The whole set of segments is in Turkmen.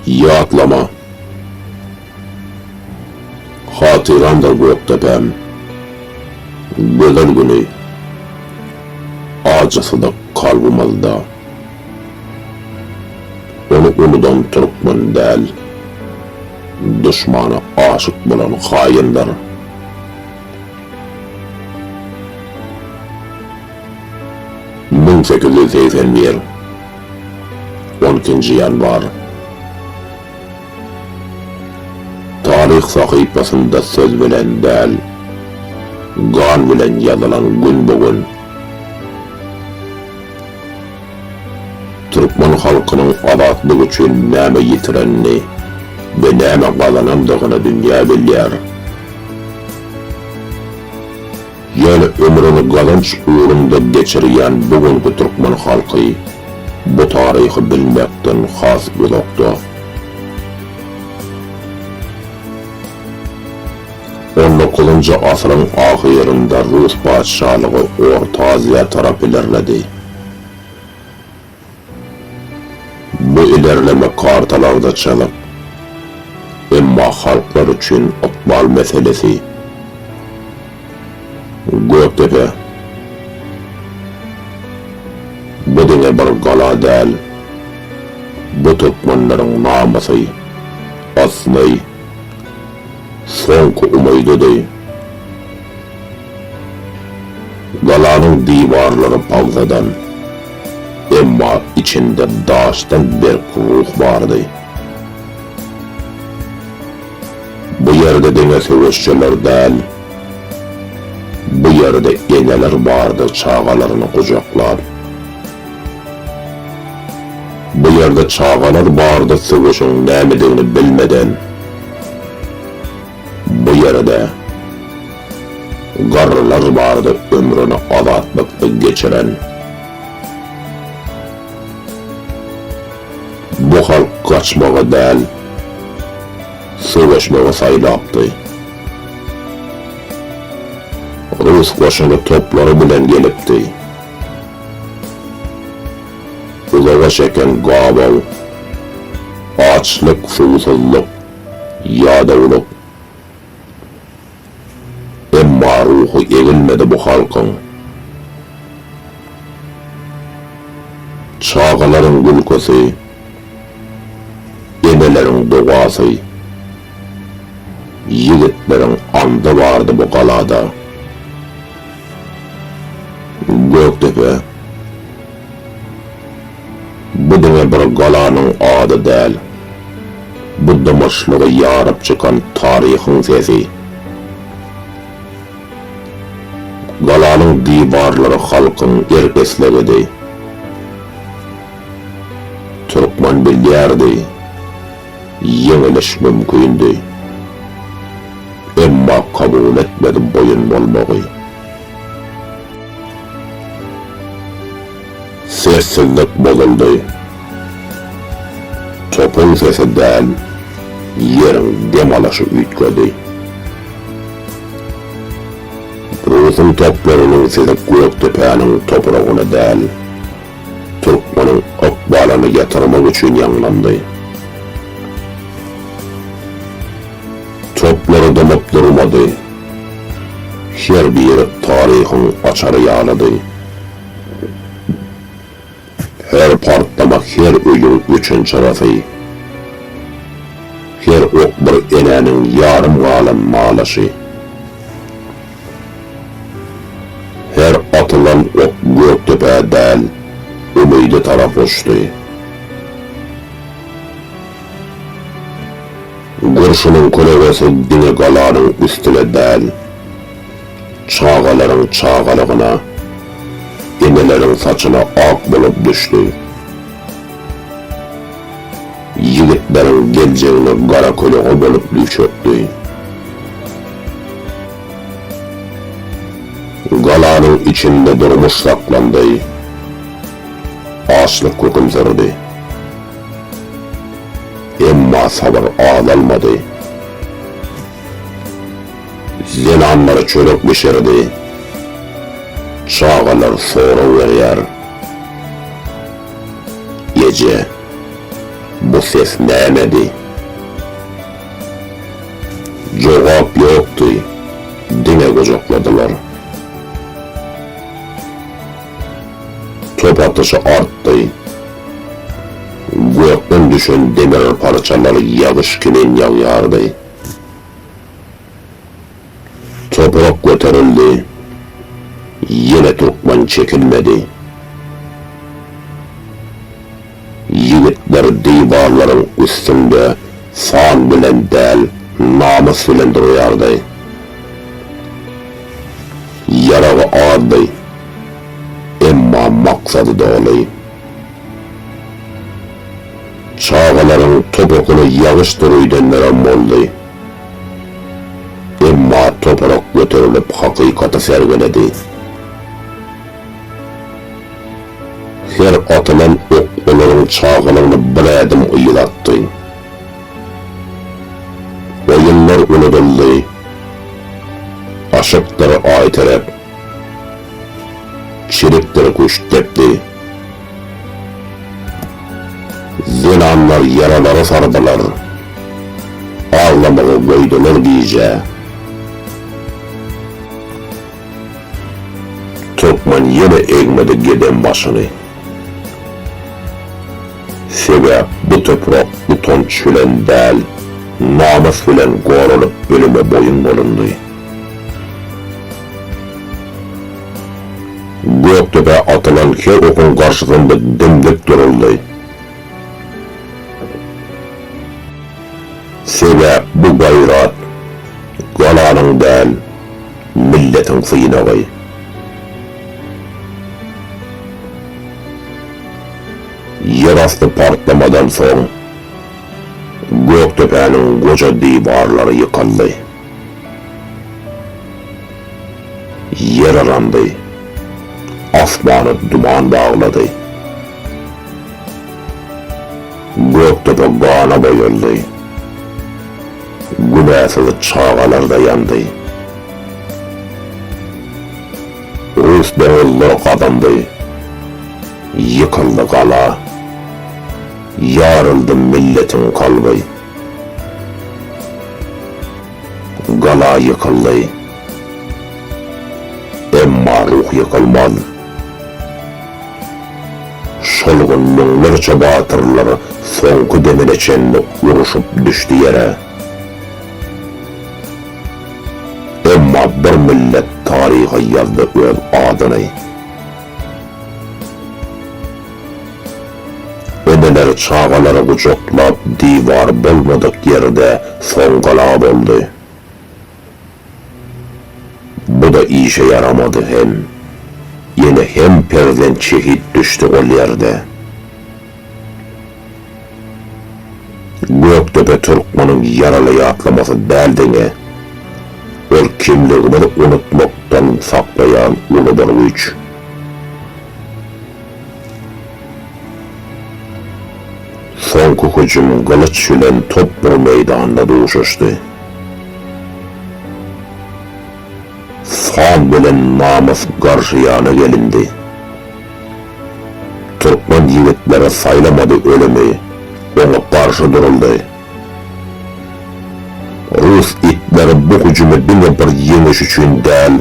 Ýatlama. Hatyramdyr Gökdepäm. Gözel güni. Ajysy-da kalbymyzda. Ony unudan türkmen däl. Duşmana aşyk bolan haýyndyr. 1881, 12-nji ýanwar. Taryh sahypasynda söz bilen däl, gan bilen ýazylan gün bu gün. Türkmen halkynyň azatlyk üçin näme ýitirenini we näme gazanandygyny dünýä bilýär. Ýöne ömrüni gazanç ugrunda geçirýän bu günki türkmen halky bu taryhy bilmekden has uzakda. On dokuzynjy asyryň ahyrynda rus patyşalygy Orta Aziýa tarap ilerledi. Bu ilerleme kartalarda çyzyk, emma halklar üçin ykbal meselesi. Gökdepe. Bu diňe bir gala däl. Bu türkmenleriň namysy, asly, soňky umydydy. Galanyň diwarlary pagsadan, emma içinde daşdan berk ruh bardy. Bu ýerde diňe söweşçiler däl, bu ýerde eneler bardy çagalaryny gujaklap. Bu ýerde çagalar bardy söweşiň nämedigini bilmeden. Bu ýerde garrylar bardy ömrüni azatlykda geçiren. Bu halk gaçmagy däl, söweşmegi saýlapdy. Rus goşuny toplary bilen gelipdi. Uzaga çeken gabaw, açlyk, suwsuzlyk, ýadawlyk. Emma ruhy egilmedi bu halkyň. Çagalaryň gülküsi, eneleriň dogasy, ýigitleriň andy bardy bu galada. Gökdepe. Bu diňe bir galanyň ady däl. Bu dymyşlygy ýaryp çykan taryhyň sesi. Galanyň diwarlary halkyň erk-islegidi. Türkmen bilýärdi, ýeňiliş mümkindi. Emma kabul etmedi boýun bolmagy. Sessizlik bozuldy. Topuň sesi däl, ýeriň dem alyşy üýtgedi. Rusuň toplarynyň sesi Gökdepäniň topragyny däl, türkmeniň ykbalyny ýatyrmak üçin ýaňlandy. Toplary dymyp durmady. Her biri taryhyň açary ýalydy. Her partlama her öýüň öçen çyrasy. Her ok bir enäniň ýarym galan nalyşy. Her atylan ok Gökdepä däl, umyda tarap uçdy. Gurşunyň kölegesi diňe galanyň üstüne däl, çagalaryň çagalygyna, eneleriň saçyna ak bolup düşdi. Ýigitleriň geljegine gara kölege bolup çökdi. Galanyň içinde durmuş saklandy, açlyk höküm sürdi. Emma sabyr azalmady. Zenanlar çörek bişirdi. Çagalar sorag berýär. Eje, bu. Bu ses nämedi? Jogap ýokdy, diňe gujakladylar. Top atyşy artdy. Gökden düşen demir parçalar ýagyş kimin ýagýardy. Toprak göterildi. Ýene türkmen çekilmedi. Ýigitler diwarlaryň üstünde san bilen däl, namys bilen durýardy. Ýaragy azdy, emma maksady doly. Çagalaryň top okuny ýagyşdyr öýdenlerem boldy. Emma toprak göterilip hakykaty sergiledi. Her atylan ok olaryň çagalygyny bir ädim yza atdy. Oýunlar unudyldy. Aşykdyr Aýterek. Çilikdir Küştdepdi. Zenanlar ýaralary sardylar. Aglamagy goýdular gijä. Türkmen ýene egmedi gedem başyny. Sebäp bu toprak utanç bilen däl, namys bilen goralyp ölüme boýun bolundy. Gökdepä atylan her okuň garşysynda dim-dik duruldy. Sebäp bu gaýrat galanyň däl, milletiň synagy. Ýerasty partlamadan soň Gökdepäniň goja diwarlary ýykyldy. Ýer yrandy. Asmany duman baglady. Gökdepe gana boýaldy. Günäsiz çagalar-da ýandy. Rus doňuzlary gazandy. Ýykyldy gala. Ýaryldy milletiň kalby. Gala ýykyldy. Emma ruh ýykylmaz. Şol gün müňlerçe batyrlar soňky demine çenli urşup düşdi ýere. Emma bir millet taryha ýazdy öz adyny. Eneler çagalary gujaklap diwar bolmadyk ýerde soň gala boldy. Bu-da işe ýaramady hem. Ýene hem perzent şehit düşdi ol ýerde. Gökdepe türkmeniň ýaraly ýatlamasy däl diňe. Ol kimligimizi unutmakdan saklaýan uly bir güýç. Soňky hüjüm gylyç bilen top bir meýdanda duşuşdy. San bilen namys garşy ýana gelindi. Türkmen ýigitleri saýlamady ölümi, oňa garşy duruldy. Rus itleri bu hüjümi diňe bir ýeňiş üçin däl,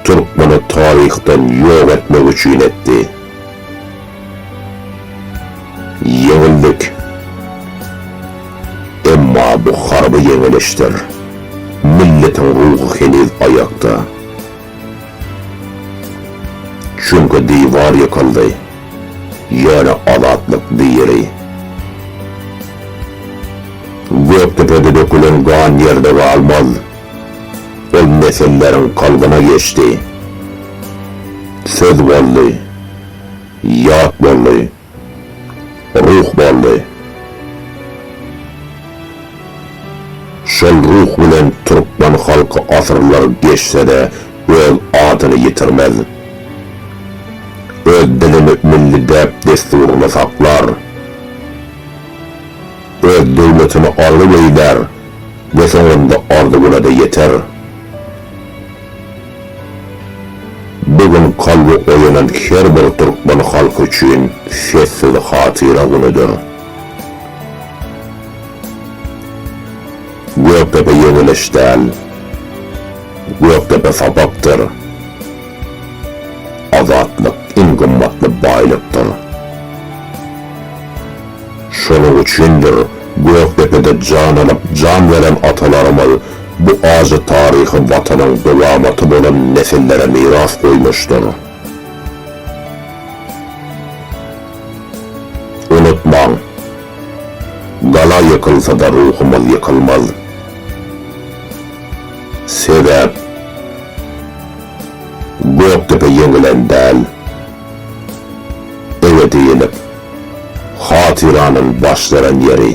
türkmeni taryhdan ýok etmek üçin etdi. Ýeňildik. Emma bu harby ýeňilişdir. Milletiň ruhy heniz aýakda. Çünki diwar ýykyldy, ýöne azatlyk diri. Gökdepede dökülen gan ýerde galmaz. Ol nesilleriň kalbyna geçdi. Söz boldy, ýat boldy, ruh boldy. Şol ruh bilen türkmen halky asyrlar geçse-de öz adyny ýitirmez. Öz dilini, milli däp-dessuryny saklar. Öz döwletini arzuw eýlär we soňunda arzuwyna-da ýeter. Bu gün kalby oýanan her bir türkmen halky üçin sessiz hatyra günüdir. Gökdepe ýeňiliş däl. Gökdepe sapakdyr. Azatlyk iň gymmatly baýlykdyr. Şonuň üçindir, Gökdepede jan alyp, jan beren atalarymyz bu ajy taryhy Watanyň dowamaty bolan nesillere miras goýmuşdyr. Unutmaň! Gala ýykylsa-da ruhumyz ýykylmaz. Sebäp, Gökdepe ýeňilen däl. Ebedilik, hatyranyň başlanan ýeri.